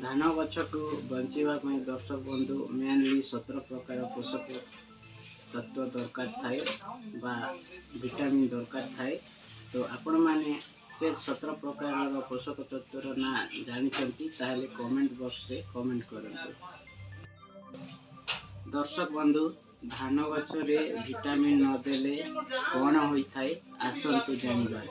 ଧାନ ଗଛକୁ ବଞ୍ଚିବା ପାଇଁ, ଦର୍ଶକ ବନ୍ଧୁ, ମେନଲି 17 ପ୍ରକାର ପୋଷକ ତତ୍ତ୍ୱ ଦରକାର ଥାଏ ବା ଭିଟାମିନ୍ ଦରକାର ଥାଏ। ତ ଆପଣମାନେ ସେ 17 ପ୍ରକାରର ପୋଷକ ତତ୍ତ୍ୱର ନାଁ ଜାଣିଛନ୍ତି, ତାହେଲେ କମେଣ୍ଟ ବକ୍ସରେ କମେଣ୍ଟ କରନ୍ତୁ। ଦର୍ଶକ ବନ୍ଧୁ, ଧାନ ଗଛରେ ଭିଟାମିନ୍ ନଦେଲେ କ'ଣ ହୋଇଥାଏ, ଆସନ୍ତୁ ଜାଣିବା।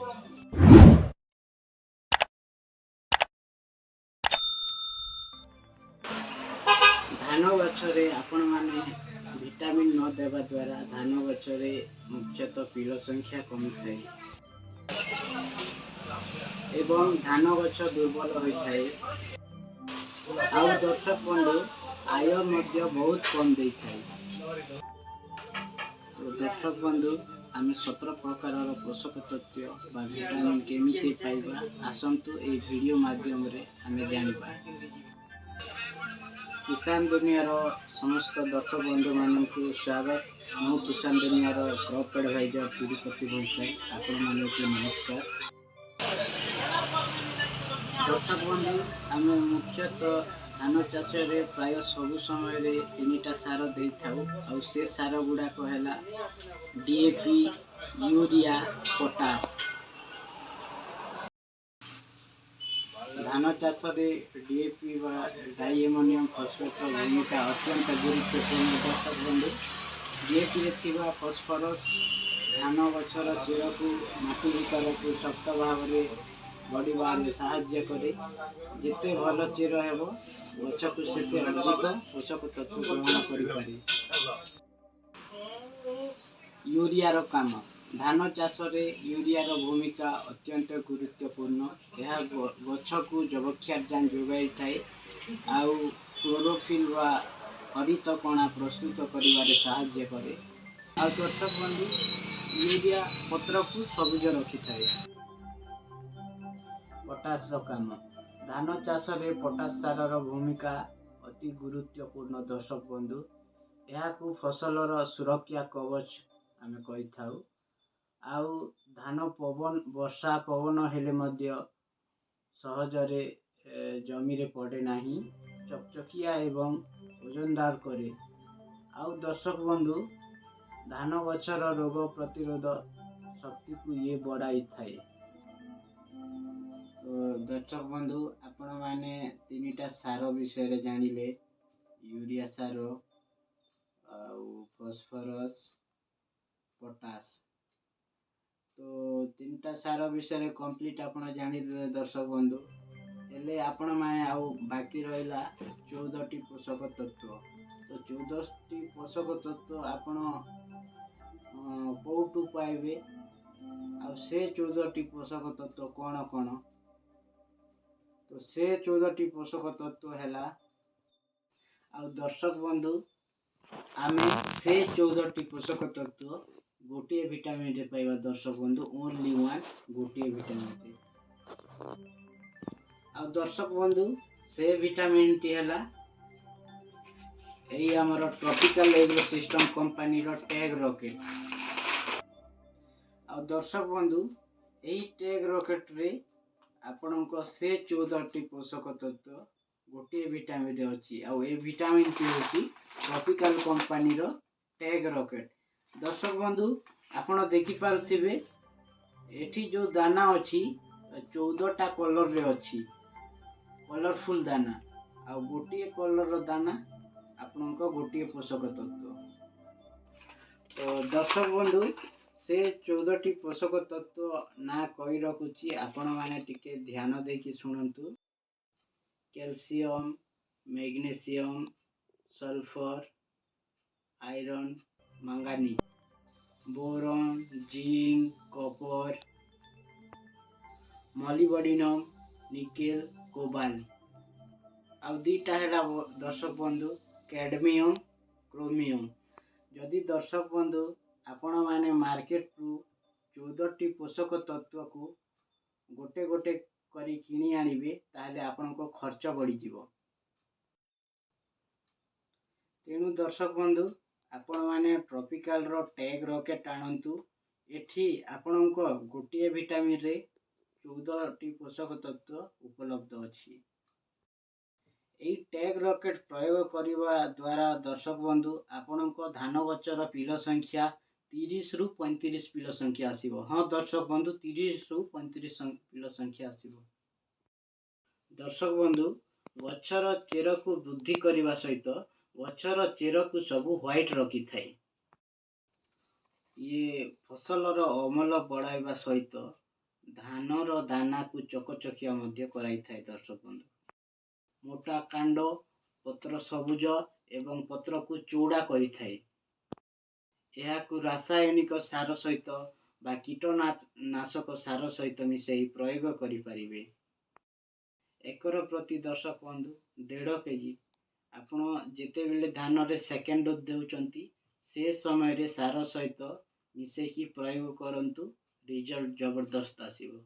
ଧାନ ଗଛରେ ଆପଣମାନେ ଭିଟାମିନ୍ ନ ଦେବା ଦ୍ୱାରା ଧାନ ଗଛରେ ମୁଖ୍ୟତଃ ପିଲ ସଂଖ୍ୟା କମିଥାଏ ଏବଂ ଧାନ ଗଛ ଦୁର୍ବଳ ହୋଇଥାଏ। ଆଉ ଦର୍ଶକ ବନ୍ଧୁ, ଆୟ ମଧ୍ୟ ବହୁତ କମ୍ ଦେଇଥାଏ। ତ ଦର୍ଶକ ବନ୍ଧୁ, ଆମେ 17 ପ୍ରକାରର ପୋଷକ ତତ୍ତ୍ୱ ବା ଭିଟାମିନ୍ କେମିତି ପାଇବା, ଆସନ୍ତୁ ଏଇ ଭିଡ଼ିଓ ମାଧ୍ୟମରେ ଆମେ ଜାଣିବା। କିଷାନ ଦୁନିଆର ସମସ୍ତ ଦର୍ଶକ ବନ୍ଧୁମାନଙ୍କୁ ସ୍ୱାଗତ। ମୁଁ କିଷାନ ଦୁନିଆର କ୍ରପ୍ ଆଡ଼ଭାଇଜର ତିରୁପତି ଭୋଇସାଇ, ଆପଣମାନଙ୍କୁ ନମସ୍କାର। ଦର୍ଶକ ବନ୍ଧୁ, ଆମେ ମୁଖ୍ୟତଃ ଧାନ ଚାଷରେ ପ୍ରାୟ ସବୁ ସମୟରେ ତିନିଟା ସାର ଦେଇଥାଉ। ଆଉ ସେ ସାର ଗୁଡ଼ାକ ହେଲା ଡିଏପି, ୟୁରିଆ, ପଟାସ। ଧାନ ଚାଷରେ ଡିଏପି ବା ଡାଇଏମୋନିୟମ ଫସଫେଟ୍ର ଭୂମିକା ଅତ୍ୟନ୍ତ ଗୁରୁତ୍ୱପୂର୍ଣ୍ଣ। ଦର୍ଶକ ବନ୍ଧୁ, ଡିଏପିରେ ଥିବା ଫସଫରସ୍ ଧାନ ଗଛର ଚେରକୁ ମାଟି ଭିତରକୁ ଶକ୍ତ ଭାବରେ ବଢ଼ିବାରେ ସାହାଯ୍ୟ କରେ। ଯେତେ ଭଲ ଚେର ହେବ, ଗଛକୁ ସେତେ ଅଧିକ ପୋଷକ ତତ୍ତ୍ୱ ଗ୍ରହଣ କରିପାରେ। ୟୁରିଆର କାମ: ଧାନ ଚାଷରେ ୟୁରିଆର ଭୂମିକା ଅତ୍ୟନ୍ତ ଗୁରୁତ୍ୱପୂର୍ଣ୍ଣ। ଏହା ଗଛକୁ ଯବକ୍ଷାରଜାନ ଯୋଗାଇଥାଏ ଆଉ କ୍ଲୋରୋଫିଲ୍ ବା ହରିତ କଣା ପ୍ରସ୍ତୁତ କରିବାରେ ସାହାଯ୍ୟ କରେ। ଆଉ ଦର୍ଶକ ବନ୍ଧୁ, ୟୁରିଆ ପତ୍ରକୁ ସବୁଜ ରଖିଥାଏ। ପଟାସର କାମ: ଧାନ ଚାଷରେ ପଟାସ ସାରର ଭୂମିକା ଅତି ଗୁରୁତ୍ୱପୂର୍ଣ୍ଣ। ଦର୍ଶକ ବନ୍ଧୁ, ଏହାକୁ ଫସଲର ସୁରକ୍ଷା କବଚ ଆମେ କହିଥାଉ। ଆଉ ଧାନ ପବନ, ବର୍ଷା ପବନ ହେଲେ ମଧ୍ୟ ସହଜରେ ଜମିରେ ପଡ଼େ ନାହିଁ, ଚକଚକିଆ ଏବଂ ଓଜନଦାର କରେ। ଆଉ ଦର୍ଶକ ବନ୍ଧୁ, ଧାନ ଗଛର ରୋଗ ପ୍ରତିରୋଧ ଶକ୍ତିକୁ ଇଏ ବଢ଼ାଇଥାଏ। ତ ଦର୍ଶକ ବନ୍ଧୁ, ଆପଣମାନେ ତିନିଟା ସାର ବିଷୟରେ ଜାଣିଲେ, ୟୁରିଆ ସାର ଆଉ ଫସଫରସ୍, ପଟାସ। ତ ତିନିଟା ସାର ବିଷୟରେ କମ୍ପ୍ଲିଟ୍ ଆପଣ ଜାଣିଦେଲେ ଦର୍ଶକ ବନ୍ଧୁ। ହେଲେ ଆପଣମାନେ ଆଉ ବାକି ରହିଲା 14ଟି ପୋଷକ ତତ୍ତ୍ୱ। ତ 14ଟି ପୋଷକ ତତ୍ତ୍ୱ ଆପଣ କେଉଁଠୁ ପାଇବେ ଆଉ ସେ 14ଟି ପୋଷକ ତତ୍ତ୍ୱ କ'ଣ କ'ଣ? ତ ସେ 14ଟି ପୋଷକ ତତ୍ତ୍ୱ ହେଲା, ଆଉ ଦର୍ଶକ ବନ୍ଧୁ, ଆମେ ସେ 14ଟି ପୋଷକ ତତ୍ତ୍ୱ ଗୋଟିଏ ଭିଟାମିନ୍ରେ ପାଇବା। ଦର୍ଶକ ବନ୍ଧୁ, ଓନ୍ଲି ୱାନ୍ ଗୋଟିଏ ଭିଟାମିନ୍ରେ। ଆଉ ଦର୍ଶକ ବନ୍ଧୁ, ସେ ଭିଟାମିନ୍ଟି ହେଲା ଏଇ ଆମର ଟ୍ରପିକାଲ ଏଗ୍ରୋ ସିଷ୍ଟମ କମ୍ପାନୀର ଟ୍ୟାଗ ରକେଟ୍। ଆଉ ଦର୍ଶକ ବନ୍ଧୁ, ଏଇ ଟ୍ୟାଗ ରକେଟ୍ରେ ଆପଣଙ୍କ ସେ 14ଟି ପୋଷକ ତତ୍ତ୍ୱ ଗୋଟିଏ ଭିଟାମିନ୍ରେ ଅଛି। ଆଉ ଏ ଭିଟାମିନ୍ଟି ହେଉଛି ଟ୍ରପିକାଲ କମ୍ପାନୀର ଟ୍ୟାଗ ରକେଟ୍। ଦର୍ଶକ ବନ୍ଧୁ, ଆପଣ ଦେଖିପାରୁଥିବେ, ଏଠି ଯେଉଁ ଦାନା ଅଛି, 14ଟା କଲର୍ରେ ଅଛି, କଲରଫୁଲ୍ ଦାନା। ଆଉ ଗୋଟିଏ କଲର୍ର ଦାନା ଆପଣଙ୍କ ଗୋଟିଏ ପୋଷକ ତତ୍ତ୍ୱ। ତ ଦର୍ଶକ ବନ୍ଧୁ, ସେ 14ଟି ପୋଷକ ତତ୍ତ୍ୱ ନାଁ କହି ରଖୁଛି, ଆପଣମାନେ ଟିକେ ଧ୍ୟାନ ଦେଇକି ଶୁଣନ୍ତୁ। Calcium, magnesium, sulphur, iron, manganese, boron, zinc, copper, molybdenum, nickel, cobalt। ଆଉ ଦୁଇଟା ହେଲା ଦର୍ଶକ ବନ୍ଧୁ, କ୍ୟାଡମିୟମ, କ୍ରୋମିୟମ। ଯଦି ଦର୍ଶକ ବନ୍ଧୁ, ଆପଣମାନେ ମାର୍କେଟରୁ 14ଟି ପୋଷକ ତତ୍ତ୍ୱକୁ ଗୋଟେ ଗୋଟେ କରି କିଣି ଆଣିବେ, ତାହେଲେ ଆପଣଙ୍କ ଖର୍ଚ୍ଚ ବଢ଼ିଯିବ। ତେଣୁ ଦର୍ଶକ ବନ୍ଧୁ, ଆପଣମାନେ ଟ୍ରପିକାଲର ଟ୍ୟାଗ ରକେଟ୍ ଆଣନ୍ତୁ। ଏଠି ଆପଣଙ୍କ ଗୋଟିଏ ଭିଟାମିନରେ 14ଟି ପୋଷକ ତତ୍ତ୍ୱ ଉପଲବ୍ଧ ଅଛି। ଏଇ ଟ୍ୟାଗ୍ ରକେଟ୍ ପ୍ରୟୋଗ କରିବା ଦ୍ୱାରା, ଦର୍ଶକ ବନ୍ଧୁ, ଆପଣଙ୍କ ଧାନ ଗଛର ପିଲ ସଂଖ୍ୟା 30ରୁ 35 ପିଲ ସଂଖ୍ୟା ଆସିବ। ହଁ ଦର୍ଶକ ବନ୍ଧୁ, 30ରୁ 35 ପିଲ ସଂଖ୍ୟା ଆସିବ। ଦର୍ଶକ ବନ୍ଧୁ, ଗଛର ଚେରକୁ ବୃଦ୍ଧି କରିବା ସହିତ ଗଛର ଚେରକୁ ସବୁ ହ୍ୱାଇଟ୍ ରଖିଥାଏ। ଇଏ ଫସଲର ଅମଳ ବଢ଼ାଇବା ସହିତ ଧାନର ଦାନାକୁ ଚକଚକିଆ ମଧ୍ୟ କରାଇଥାଏ। ଦର୍ଶକ ବନ୍ଧୁ, ମୋଟା କାଣ୍ଡ, ପତ୍ର ସବୁଜ ଏବଂ ପତ୍ରକୁ ଚଉଡ଼ା କରିଥାଏ। ଏହାକୁ ରାସାୟନିକ ସାର ସହିତ ବା କୀଟନାଶକ ସାର ସହିତ ମିଶାଇ ପ୍ରୟୋଗ କରିପାରିବେ। ଏକର ପ୍ରତି, ଦର୍ଶକ ବନ୍ଧୁ, 1.5 କେଜି ଆପଣ ଯେତେବେଳେ ଧାନରେ ସେକେଣ୍ଡ ଡୋଜ୍ ଦେଉଛନ୍ତି, ସେ ସମୟରେ ସାର ସହିତ ମିଶେଇକି ପ୍ରୟୋଗ କରନ୍ତୁ। ରିଜଲ୍ଟ ଜବରଦସ୍ତ ଆସିବ।